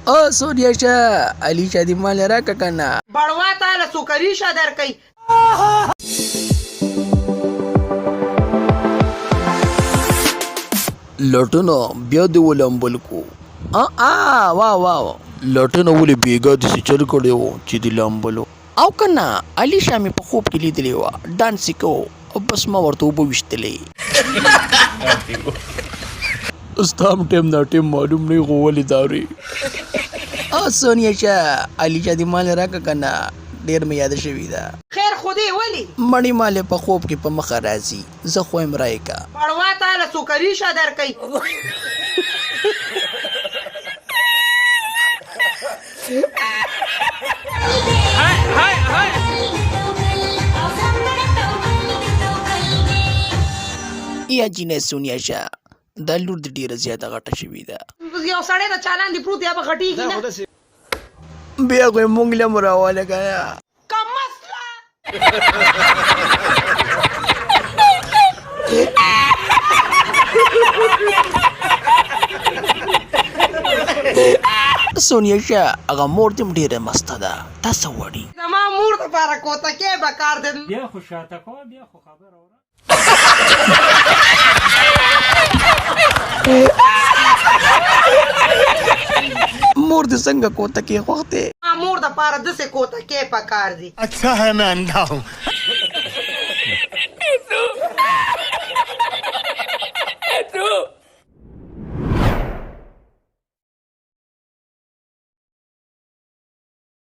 او سونیا شه، علي شاه دې مال راکه که نه؟ بړوا تاله څوک ریشه درکوي. لټونه بیا دې ولمبل کو. ا ا وا وا لټونه ولې بیګا داسې چل کړی و چې دې لمبلو؟ او که نه علي شاه مې په خوب کې لیدلې وه، ډانس یې کوو او بس ما ورته اوبه ویشتلې. ستا هم ټیم نا ټیم معلوم نه خو ولې دارې. او سونیا شه، علي شاه دې مال راکه که نه؟ ډېر مې یاده شوې ده. خیر خو دی ولې؟ مړې مالې په خوب کې په مخه راځي، زه خو یم رایې که. بړوا تاله څوک ریشه درکوي. یا جینۍ سونیا شه، دا لور دې ډېره زیاته غټه شوې ده. یو سړی د چا لاندې پروت دی، هغه به غټېږي نه. بیا خو یې مونږ له هم راواله که نه. کمسله. سونیا شه، هغه مور دې هم ډېره مسته ده، تا څه وړي؟ زما مور دپاره کوتکی به کار دی. بیا خو شاته کوه، بیا خو خبره وره. مور دې څنګه کوتکی خوښ دی؟ مور دپاره داسې کوتکی پکار دی. اچھا ہے، میں اندھا ہوں.